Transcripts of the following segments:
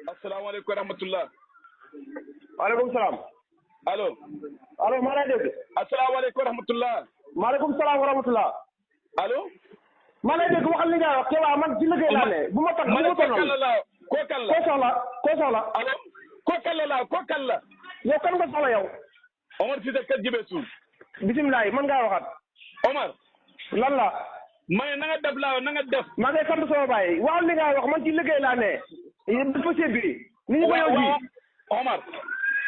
asalaamaaleykum wa rahmatulah. waaleykum salaam. allo. allo maa lay dégg. asalaamaaleykum wa rahmatulah. maaleykum salaam wa rahmatulah. allo. maa lay dégg waxal li nga wax Kéba man ci liggéey laa ne. bu ma tax bu ma sonal koo kan la. koo soxla koo soxla. allo. koo kan la koo kan la. yow kan nga soxla yow. Omar Cissé kër Jibe Suuf. bisimilah man ngaa waxaat. Omar. lan la. ma ne na nga def laa na nga def. maa ngi sant sama baay waxal li nga wax man ci liggéey laa ne. dafa sébi. ni ñu ko yow ji Omar.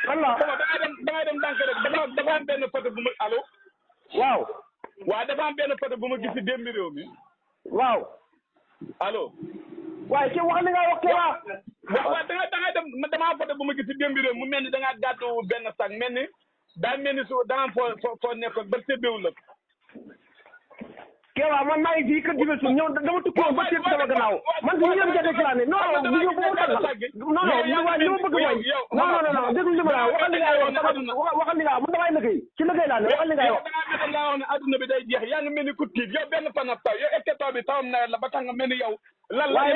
lan la. da ngay dem ndànk rek dafa am benn photo bu ma allo. waaw. waaw dafa am benn photo bu ma gis ci démb réew mi. waaw. allo. waaye ci waxal li nga wax Kéba. waaw da nga dem damaa photo bu ma gis ci démb réew mu mel ni da ngaa gàddu benn sac mel ni daa mel ni su da nga am foo nekkoon ba sébbewul la. Kéba man maa ngi fii kër Jibe Suuf ñëw dama tukki woon ba seet sama gannaaw man fi ñu yëm jate ci laa ne non non bu ma tagal non non li ma bëgg mooy non déglu li ma la waxal li nga wax waxal li nga wax man damay liggéey ci liggéey laa ne waxal li nga wax da ngaa wax ne adduna bi day jeex yaa ngi mel ni ku tiit yow benn fan ab taw yow est-ce que taw bi tawam nawet la ba tax nga mel ni yow lan la waaye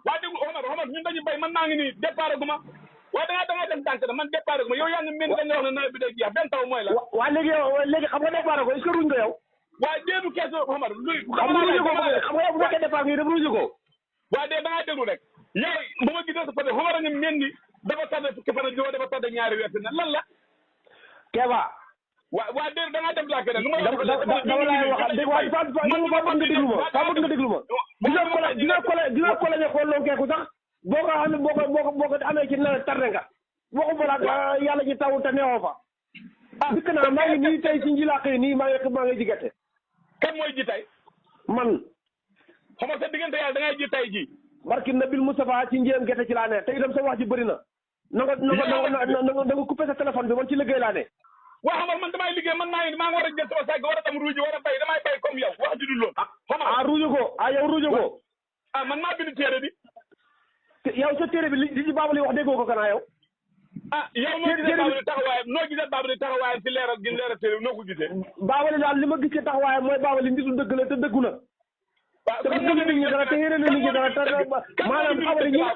waa déglu Omar ñun dañu bay man maa ngi nii départ gu ma waaye da ngaa dem tànk na man départ gu ma yow yaa ngi mel ni dañu wax ne nawet bi day jeex benn taw mooy la waa léegi xam nga départ ko est-ce que ruñ ko yow waaye déedu keesu Omar luy xam nga ruñu ko xam nga bu fekkee départ ngi dem ruñu ko waaye de da ngaa déglu rek yow ba ma gisee sa côté Omar a ngi mel ni dafa tardé fukki fan ak juróom dafa tardé ñaari weer na lan la Kéba waa dégg da ngaa dem laa keneen dama lay waxal dégg waaye fa bëgg nga déglu ma dina ko la ñu xool loolu keeku sax boo ko xam ne boo ko amee ci nawet tardé nga waxuma la yàlla ji taw te neewoo fa dikk naa maa ngi nii tey ci njilaax yi nii maa ngi ji gerte kan mooy ji tey man xam nga sa diggante yàlla da ngay ji tey ji barki Nabil Moustapha ci njéem gerte ci laa ne te itam sa wax ji bëri na na nga coupé sa téléphone bi man ci liggéey laa ne waaw xam nga man damay liggéey man maa ngi war a jël sama sàgg war a dem ruuji war a bay damay bay comme yow wax ji du loolu ruuju ko yow ruuju ko man maa bind téere bi yow sa téere bi li ci baabali wax déggoo ko kanaa yow yow noo gisee Baabali taxawaayam ci leeral téere noo ko gisee Baabali daal li ma gisee taxawaayam mooy Baabali nitu dëgg la te dëggu na te bëgg na nit ñi dara te yéene na nit ñi dara te maanaam Baabali ñi nga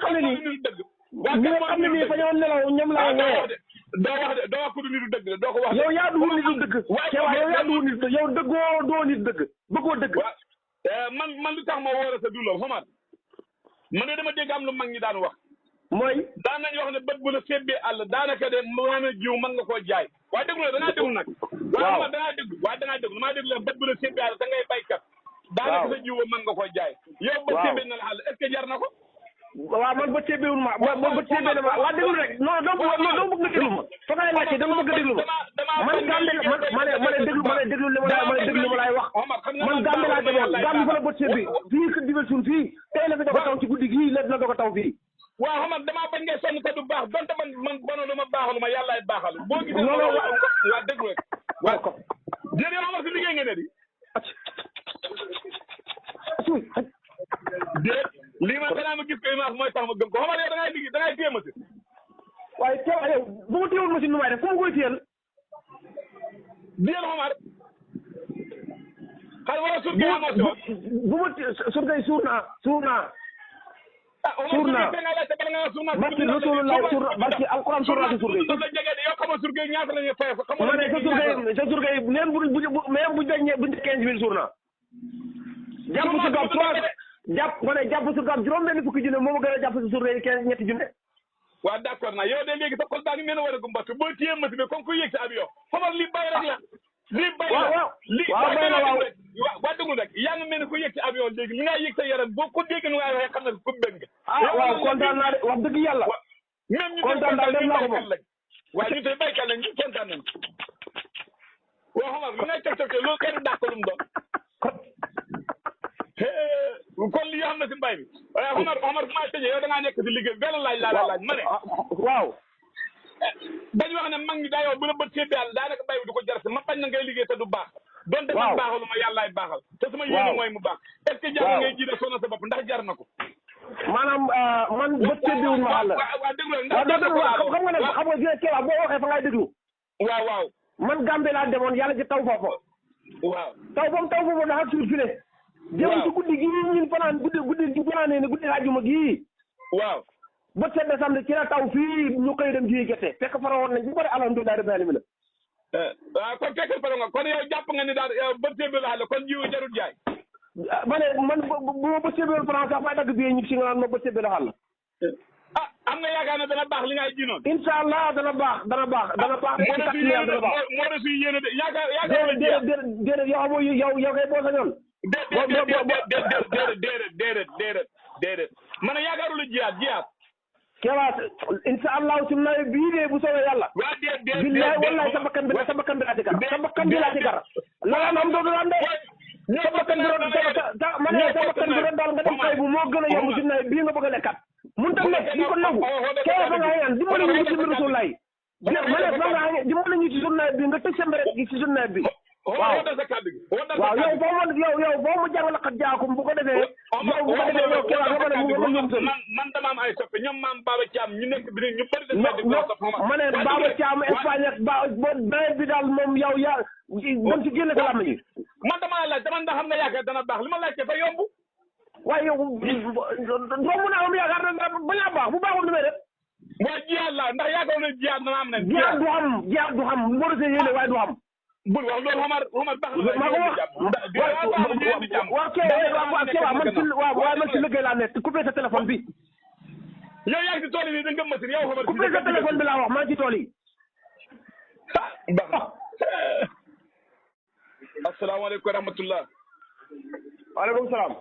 xam ne nii fa ñoo nelaw ñoom laa wooyee doo wax ko du nitu dëgg la doo ko wax yow yaa duwul nitu dëgg Kéba yow yaa duwul nitu dëgg yow dëggoo doo nit dëgg bëggoo dëgg man lu tax ma woor a sa du loolu xamaat man de dama dégg am lu mag ñi daan wax mooy daan nañu wax ne bët bu la sébbee àll daanaka de maanaam jiw mën nga koo jaay waaye déglu la dangaa déglu nag waaw dangaa déglu damaa déglu la bët bu la sébbee àll da ngay baykat daanaka sa jiw mën nga koo jaay yow bët sébbee na la àll est-ce que jar na ko waaw man bët sébbewul ma man bët sébbee na ma waa déglu rek non doo bëgg nga déglu ma fa ngay laajte dama bëgg a déglu ma man Gambie ma ne déglu li ma laay wax man Gambie laa demoon Gambie fa la bët sébbee fii kër Jibe Suuf fii tey la fi doog a taw ci guddi gii la doog a taw fii waaw xam nga damaa bañ ngay sonn te du baax donte man bono ma baaxalu ma yàllaay baaxal boo gisee waa déglu rek waaw ko jërëjëf Omar si liggéey nga ne di déet lii man danaa ma gis ko image mooy tax ma gëm ko xamal yow da ngay liggéey da ngay téye machine waaye Kéba yow bu ma téyewul machine nu may def fu ma koy téyel déet Omar xar wala surga amotion bu ma surgay suur naa suur naa barki Rasulullah barki alquran suur naa si surgay yow xamoo surgay ñaata la ñuy fay ma ne sa surgay même bu dañ bu 15 000 suur naa jàpp surgaam jàpp surgaam juróom benn fukki junne moo ma gën a jàpp si surgay 15 ñetti junne waaw d'accord naa yow de léegi sa xol baa ngi mel ne war a gumbattu boo téyee machine comme ku yëg si avion xamal li bay rek la lii bay la waa déglu rek yaa ngi mel ni ku yëg ci avion léegi li nga yëg sa yaram boo ko dégg nu nga waxee xam ne ku bëgg waaw kontaan naa de wax dëgg yàlla même ñu kontaan daal dem naa ko moom waaw ñu tey baykat lañ ñu kontaan nañ waaw xamal lu ngay teg loolu kay du dàq lu mu doon kon lii xam na si mbay bi waaye Omar fu may tëjee yow da ngaa nekk si liggéey benn laaj laa laaj ma ne waaw dañu wax ne mag ñi daa yow bu la bët séddee yàlla daanaka mbay bi du ko jar si ma bañ na ngay liggéey te du baax donte man baaxalu ma yàllaay baaxal te sama yéene mooy mu baax est-ce que jar na ngay jiite sonal sa bopp ndax jar na ko maanaam man bët séddiwuñ ma àll waaw déglu xam nga ne xam nga Kéba boo waxee fa ngay déglu waaw man Gambie laa demoon yàlla ci taw foofu waaw taw boobu dafa suur fi ne jëm ci guddi gii ñun fanaan guddi fanaanee ne guddi àjjuma gii waaw ba seet samedi ci la taw fii ñu koy dem ji gerte fekk farawoon nañ bu bëri alhamdulilah rabbil alamin waaw kon fekk faro nga kon yow jàpp nga ni daal bët sébi la kon jiwu jarul jaay ma ne man bu ma bët sébi woon France sax may dagg bi ñib si nga naan ma bët sébi la xàll am nga yaakaar ne dana baax li ngay ji noonu incha allah dana baax moo de suy yéene de yaakaar déedéet yow amoo yow kay boo sañoon déedéet man a yaakaarul jiyaat kewaat incha allah su nawet bii de bu soobee yàlla billahi wallahi sa bakkan bi laa ci gar la am doodu am de sa bakkan bi doon daal nga dem xëy bu moo gën a yomb si nawet bii nga bëgg a lekkat mun tam nekk di ko nangu kewa fa nga xëyaan dimbali ñu ci mbiru suul lay ma ne fa nga xëy dimbali ñu ci suul nawet bi nga tëj sa mberet gi ci suul nawet bi waaw yow boo mu jàng la xat jaakum bu ko defee yow kewa nga ma ne mu nga ñoom man dama am ay soppe ñoom maam Baba Thiam ñu nekk bi ñu bëri ma ne Baba Thiam Espagne ak nawet bi daal moom yow yaa dem ci génne sa làmb ji man dama laaj dama ndax xam nga yaakaar dana baax li ma laajte fa yomb waaye yow doo mun a am yaakaar na bañ a baax bu baaxul li may def waaye jiyaat la ndax yaakaar na jiyaat dana am ne jiyaat du xam moo desee yéene waaye du xam bul wax loolu xamar baax na maa ko wax waaye man ci liggéey laa nekk coupé sa téléphone bi yow yaa ngi ci tool yi da nga machine yow xamar coupé sa téléphone bi laa wax maa ngi ci tool yi asalaamaaleykum wa rahmatullah waaleykum salaam